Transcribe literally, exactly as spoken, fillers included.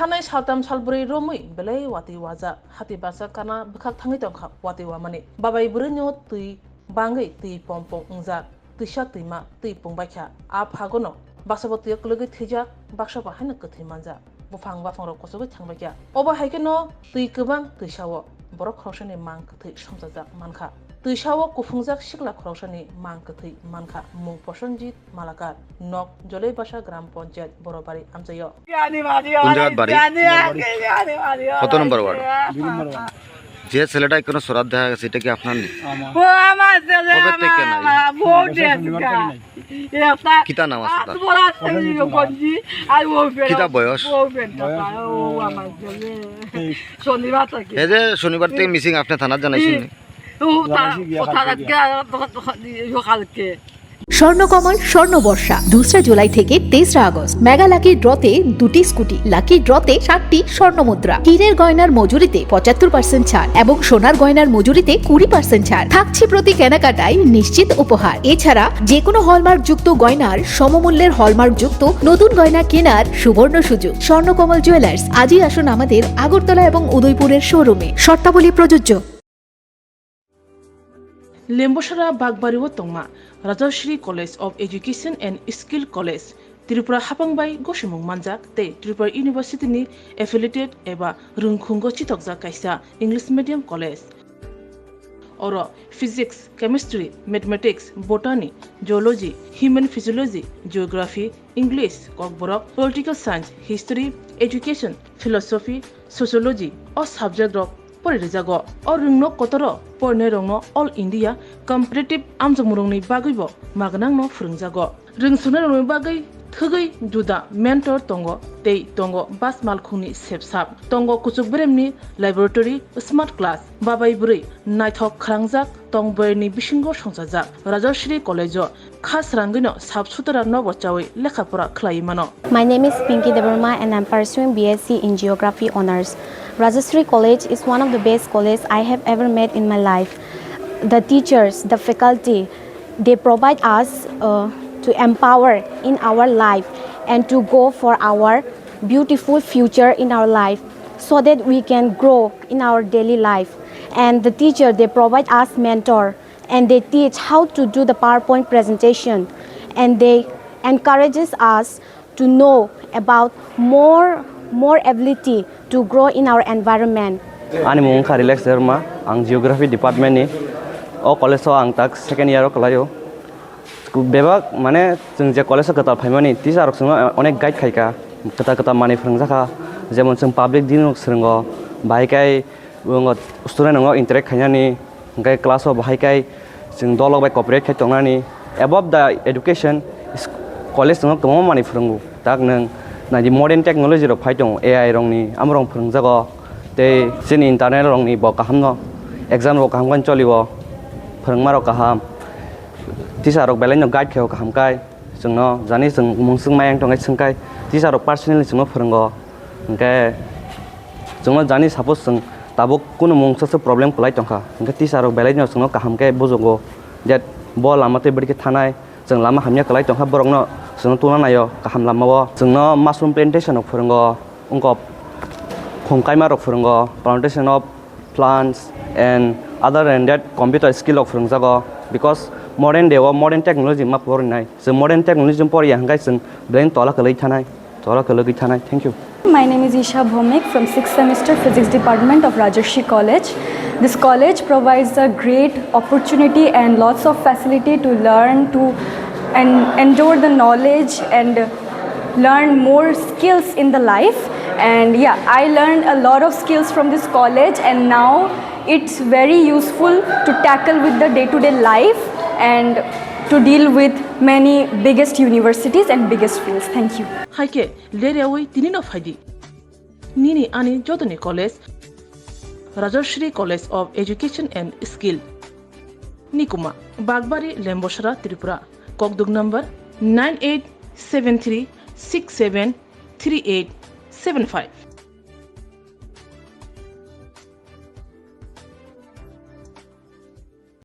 Tanai saltam salbrwi romwi belai watwi wajak, hati basa kana bwkhak thangwi tongkha watwi wamani. Babai bwrwino twi bangwi twi pom pom wngjak, twisa twima twi pungbaikha. A phagono baksa bo twi kwlwgwi thwijak, baksa bo haino kwthwi manjak. Buphang baphangrok kuchugwi thangbaikha. Obo hai kheno twi kwbang twisao borok khoroksani mang kwthwi somsajak mankha. Twisao kuphungjak sikla khoroksani mang kwthwi mankha, mung Prosenjit Malakar, nok Jolai Basa Gram Panchayat, Borobari amchaio. কোন জায়গার বাড়ি? কত নম্বর ওয়ার্ড? দুই নম্বর ওয়ার্ড। যে ছেলেটা এখনো শরাব দেখা গেছে, এটা কি আপনার নেই? আমার। ও আমার ছেলে, কবে থেকে নাই? আমার, আমার বউ এটা ডেট শনিবার থেকে নাই। কিতা নাম আছে তার? কিতা বয়স? ও আমার ছেলে। তেইশ। শনিবার থেকে। এই যে শনিবার থেকে মিসিং, আপনি থানাত জানাইছেন নি? ও, তা-, জানাইছি গিয়া ও, কালকে তারা গিয়া। দোকান, দোকান দিয়ে এলো কালকে। স্বর্ণকমল স্বর্ণ বর্ষা, দোসরা জুলাই থেকে তেসরা আগস্ট। মেগা লাকি ড্রতে দুটি স্কুটি, লাকি ড্রতে সাতটি স্বর্ণ মুদ্রা। হীরের গয়নার মজুরিতে পঁচাত্তর পার্সেন্ট ছাড় এবং সোনার গয়নার মজুরিতে কুড়ি পার্সেন্ট ছাড় থাকছে প্রতি কেনাকাটায় নিশ্চিত উপহার। এছাড়া যে কোনো হলমার্কযুক্ত গয়নার সমমূল্যের হলমার্কযুক্ত নতুন গয়না কেনার সুবর্ণ সুযোগ। স্বর্ণকমল জুয়েলার্স, আজই আসুন আমাদের আগরতলা এবং উদয়পুরের শোরুমে। শর্তাবলী প্রযোজ্য। Lembosara Bagbari o tongma Rajashree College of Education and Skill College, Tripura hapang bai gosimung manjak tei Tripura University ni affiliated eba rwngkhungo chitokjak kaisa English medium college. Oro Physics, Chemistry, Mathematics, Botany, Zoology, Human Physiology, Geography, English, Kokborok, Political Science, History, Education, Philosophy, Sociology o subject rok pori rijago. O rwngno kotoro porinai rokno All India Competitive amjokmung rokni bagwibo magnangno phwrwngjago. Rwngsuknai rokni bagwi thwgwi juda mentor tongo tei tongo bas malkhungni sepsap, tongo kuchuk beremni laboratory, smart class, babai bwrwi naithok khwlangjak tong boyarni bisingo songchajak. Rajashree College o kha srangwino sap sutara nobo chawi lekha pora khlaiwi mano. My name is Pinky Debbarma and I'm pursuing B S C in Geography Honours. Rajashree College is one of the best colleges I have ever met in my life. The teachers, the faculty, they provide us, uh, to empower in our life and to go for our beautiful future in our life so that we can grow in our daily life. And the teacher, they provide us mentor and they teach how to do the PowerPoint presentation and they encourages us to know about more, more ability to grow in our environment. Ani mung wngkha Relax Debbarma, ang Geography Department ni. O college o ang tak second year o kwlaio. Bebak, mane, chwng je college o kwtal phaimani, teacher rok chwngno onek guide khaikha, kwtal kwtal manwi phwrwngjakha, jemon chwng public din rok swrwngo, bahai khe student rok interact khainani, hwnkhe class o bahai khe chwng dolok bai cooperate khai tongnani. Above the education, college chwngno kwbangma manwi phwrwngo, tak nwng naidi modern technology rok phai tongo, A I rokni, amorok phwrwngjago, tei chini internal rokni bo kahamno, exam rok kaham khe cholio, phwrwngma rok kaham. Teacher rok belai no guide khaio kaham kai, chwngno jani chwng mungswk mayang tongkhe swngkhai teacher rok personally chwngno phwrwngo. Hwnkhe chwngno jani suppose chwng tabuk kunu mungsa se problem kwlai tongkha, hwnkhe teacher rok belai no chwngno kaham khe bujugo, je bo lama tei bwrwi khe thanai, chwng lama hamya kwlai tongkha borokno chwngno tungna naio kaham lamao. Chwngno mushroom plantation rok phwrwngo, wngkok khum kaima rok phwrwngo, plantation of plants and other than that computer skill rok phwrwngjago, because modern day o modern technology ma porinai. Chwng modern technology poriya hwnkhe chwng belai tola kwlwi thanai, tola kwlwi thanai. Thank you. My name is Isha Bhowmik from sixth semester Physics Department of Rajashree College. This college provides a great opportunity and lots of facility to learn, to and endure the knowledge and learn more skills in the life. And yeah, I learned a lot of skills from this college, and now it's very useful to tackle with the day-to-day life and to deal with many biggest universities and biggest fields. Thank you. Hai khe, leryawi tini no phaidi. Nini ani jotoni college, Rajashree College of Education and Skill. Nikuma, Bagbari, Lembosara, Tripura. Kokduk number nine eight seven three six seven three eight seven five.